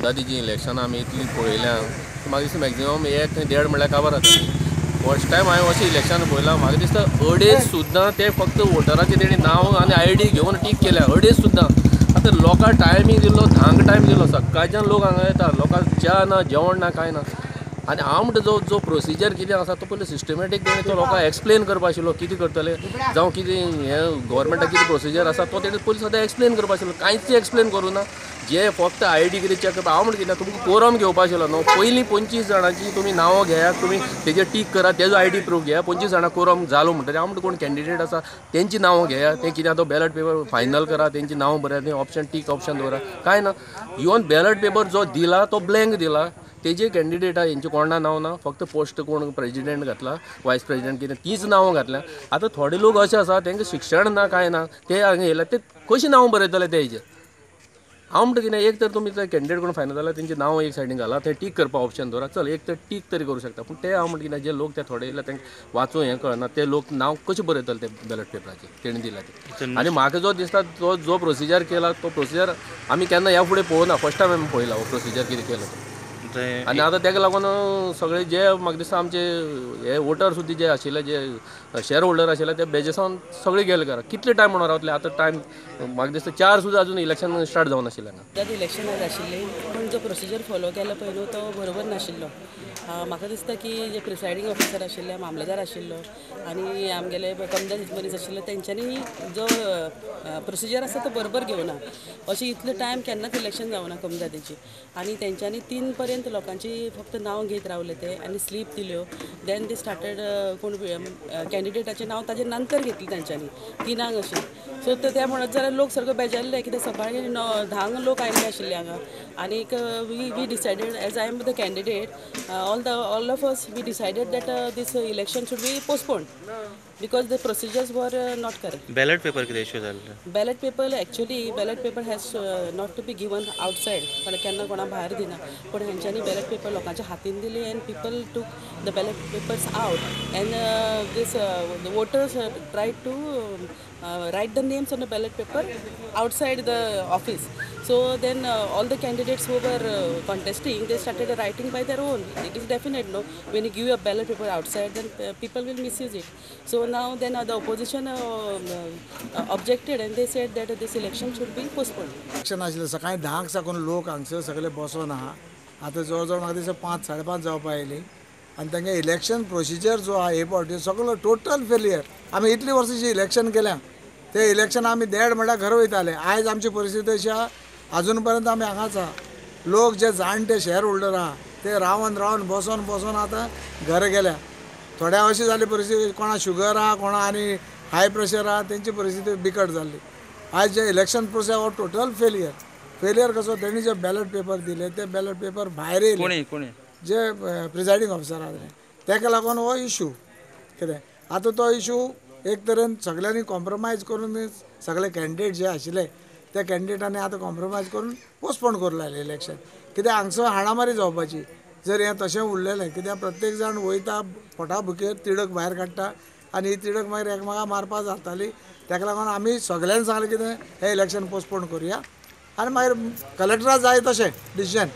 कोमदादीची इलेक्शनां आमी इतलीं पळयल्या, म्हाका दिसता मॅक्झिमम एक देड म्हणल्यार काबार जाता. फर्स्ट टायम हांवें अशें इलेक्शन पळयलां, म्हाका दिसता अडेज सुद्दां ते फक्त वोटराचें तेणी नांव आनी I D घेवन टीक केल्या, अडेज सुद्दां. आतां लोकांक टायमींग दिल्लो, 10 टायम दिलो, सकाळच्यान लोक हांगा येता, लोकांक च्या ना, जेवण ना, कांय ना. आनी हांव म्हणटा जो जो प्रोसिजर कितें आसा तो पयलीं सिस्टमॅटीक तेणें तो लोकांक एक्सप्लेन करपा आशिल्लो, कितें करतले जावं कितें हें गव्हर्मेंटाक कितें प्रोसिजर आसा तो तेणें पयलीं सदां एक्सप्लेन करपा आशिल्लो. कांयच एक्सप्लेन करूं ना, जे फक्त I D कितें चॅक करपा. हांव म्हणटा कितें, तुमकां कोरम घेवपा आशिल्लो न्हू, पयलीं 25 जाणांची तुमी नांवां घेयात, तुमी तेजेर टीक करात, तेजो I D proof घेया, 25 जाणां कोरम जालो म्हणटकीर हांव म्हणटा कोण कॅन्डिडेट आसा तेंची नांवां घेया, तें कितें तो बॅलट पेपर फायनल करा, तेंची नांवां बरयात, तें ऑप्शन टीक ऑप्शन दवरा. कांय ना, इवन बॅलट पेपर जो दिला तो ब्लँक दिला, तेजे कॅन्डिडेट आहा हेंचे कोणा नांव ना, फक्त पोस्ट कोण प्रेजिडेंट घातला, वायस प्रेजिडेंट कितें तीच नांवां घातल्या. आतां थोडे लोक अशे आसा तेंकां शिक्षण ना कांय ना, ते हांगा येयल्या ते कशीं नांवां बरयतले ते हेजेर. हांव म्हणटा कितें, एक तर तुमी ते कॅन्डिडेट कोण फायनल जाल्यार तेंचें नांव एक सायडीन घाला, तें टीक करपा ऑप्शन दवरा, चल एक तर टीक तरी करूं शकता. पूण ते हांव म्हणटा कितें, जे लोक ते थोडे येयले तेंकां वाचूं हें कळना, ते लोक नांव कशें बरयतले ते बॅलट पेपराचेर तेणें दिला ते. आनी म्हाका जो दिसता तो जो प्रोसिजर केला तो प्रोसिजर आमी केन्ना ह्या फुडें पळोवना, फर्स्ट टायम आमी पळयला हो प्रोसिजर कितें केलो तो. आनी आतां तेका लागून सगळे जे म्हाका दिसता आमचे हे वोटर सुद्दां जे आशिल्ले, जे शेअर होल्डर आशिल्ले ते बेजेसावन सगळे गेले घरा. कितले टायम म्हणून रावतले आतां टायम म्हाका दिसता 4 सुद्दां अजून इलेक्शन स्टार्ट जावन नाशिल्लें. इलेक्शन आशिल्लें पूण जो प्रोसिजर फॉलो केलो पळय न्हू तो बरोबर नाशिल्लो. म्हाका दिसता की जे प्रिसायडींग ऑफिसर आशिल्ले, मामलेदार आशिल्लो आनी आमगेले कमदाद मनीस आशिल्लो, तेंच्यांनी जो प्रोसिजर आसा तो बरोबर घेवना. अशें इतलो टायम केन्नाच इलेक्शन जावना कमदादीची. आनी तेंच्यांनी 3 पर्यंत लोकांची फक्त नांव घेत रावले ते आनी स्लीप दिल्यो. Then they started कोण कॅन्डिडेटाचें नांव ताजे नंतर घेतलें तेंच्यांनी 3 अशें. सो ते म्हणत जाल्यार लोक सारको बेजारले कित्याक सकाळीं 10 लोक आयिल्ले आशिल्ले हांगा. आनीक we decided as I am the candidate, all of us we decided that this election should be postponed because the procedures were not correct. Ballot paper कितें इश्यू जाल्लो? Ballot paper actually ballot paper has not to be given outside, पण केन्ना कोणा भायर दिना, पूण हेंच्यांनी ballot paper लोकांच्या हातीन दिली and people took the ballot papers out and this the voters try to write the names on the ballot paper outside the office. So then all the candidates who were contesting, they started writing by their own. It is definite, no? When you give a ballot paper outside, then people will misuse it. So now then the opposition objected and they said that this election should be postponed. Election आशिल्लें सकाळीं 10 साकून लोक हांगसर सगळे बसोन आहा, आतां जवळ जवळ म्हाका दिसता 5 साडे 5 जावपा आयली. आनी तेंगे इलेक्शन प्रोसिजर जो आहा हे फावटी सगळो टोटल फेलियर. आमी इतलीं वर्सां जी इलेक्शन केल्या ते इलेक्शन आमी देड म्हणल्यार घर वयताले. आयज आमची परिस्थिती अशी आहा, अजून पर्यंत आमी हांगाच आहा. लोक जे जाणटे शेअर होल्डर आहा ते रावन रावन बसोन बसोन आतां घर गेल्या. थोड्या अशी जाली परिस्थिती, कोणा शुगर आहा, कोणा आनी हाय प्रेशर आहा, तेंची परिस्थिती बिकट जाल्ली. आयज जे इलेक्शन प्रोसेस हो टोटल फेलियर. फेलियर कसो, तेणी जे बॅलट पेपर दिले ते बॅलट पेपर भायर येयले जे प्रिसायडींग ऑफिसर आहा तेका लागून हो इशू कितें आतां तो इशू एक तरेन सगळ्यांनी कॉम्प्रोमायज करून सगळे कॅन्डिडेट जे आशिल्ले त्या कॅन्डिडेटांनी आतां कॉम्प्रोमायज करून पोस्टपोन करूं लायलें इलेक्शन. कित्याक हांगसर हाणामारी जावपाची जर हें तशें उरलेलें, कित्याक प्रत्येक जाण वयता पोटा भुकेर तिडक भायर काडटा आनी ही तिडक मागीर एकामेकां मारपा जाताली. तेका लागून आमी सगळ्यांनी सांगलें कितें हें इलेक्शन पोस्टपोन करुया आनी मागीर कलेक्टरा जाय तशें डिसिजन.